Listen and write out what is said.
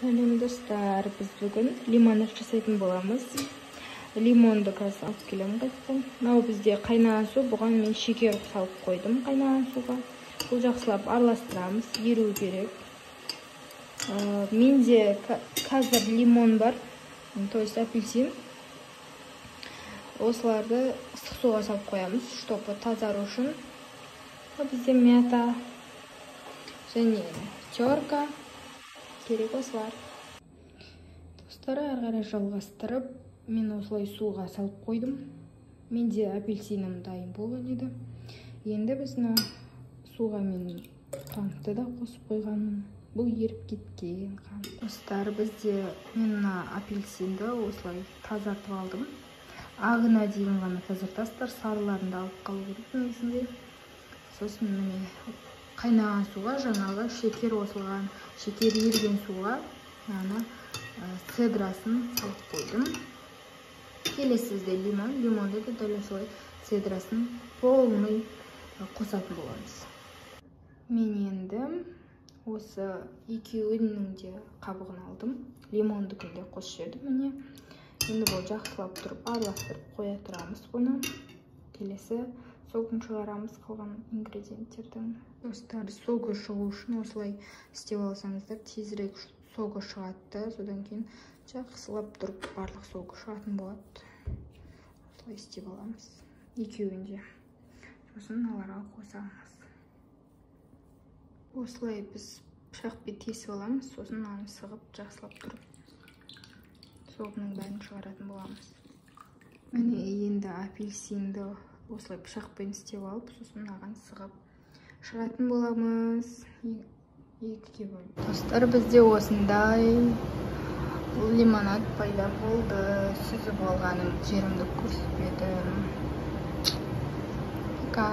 Сәлем, достар! Біз бүгін лимонад жасайтын боламыз. Лимонды қазір алып келемін қайтадан. Мынау бізде қайнаған су, бұған мен шекер салып қойдым қайнаған суға. Бұл жақсылап араластырамыз, еру керек. Менде қазір лимон бар, то есть апельсин. Осыларды ыстық суға салып қоямыз, чтобы тазару үшін. Бізде мята және терка керек, осылар. Достар, ары қарай жалғастырып, мен осылай суға салып қойдым. Менде апельсинім дайын болған еді. Енді біз мына суға мен қантты да қосып қойғанмын. Бұл еріп кеткен қант. Достар, бізде мен мына апельсинді осылай тазартып алдым. Ағына дейін ғана тазартасыздар, сарыларын да алып қалу керек негізінде. Сосын міне, қайнаған суға, жаңағы шекер қосылған, шекер еріген суға мынаны цедрасын салып қойдым. Келесі бізде лимон. Лимонды да дәл осылай цедрасын полный қосатын боламыз. Мен енді осы екеуінің де қабығын алдым, лимондікін де қосып жібердім. Міне, енді бұл жақсылап тұрып араластырып қоя тұрамыз. Бұны келесі согын шығарамыз қалған ингредиенттердің. Достар, согы шығу үшін осылай істеп алсаңыздар, тезірек согы шығады да, содан кейін жақсылап тұрып барлық согы шығатын болады. Осылай істеп аламыз екеуін де, сосын мыналарға қосамыз. Осылай біз пышақпен тесіп аламыз, сосын мынаны сығып, жақсылап тұрып согының бәрін шығаратын боламыз. Міне, енді апельсинді осылай пышақпен істеп алып, сосын мынаған сығып шығатын боламыз екіге бөліп. Достар, бізде осындай лимонад пайда болды. Сүзіп алғаным жерімді көрсетпедім. Пока.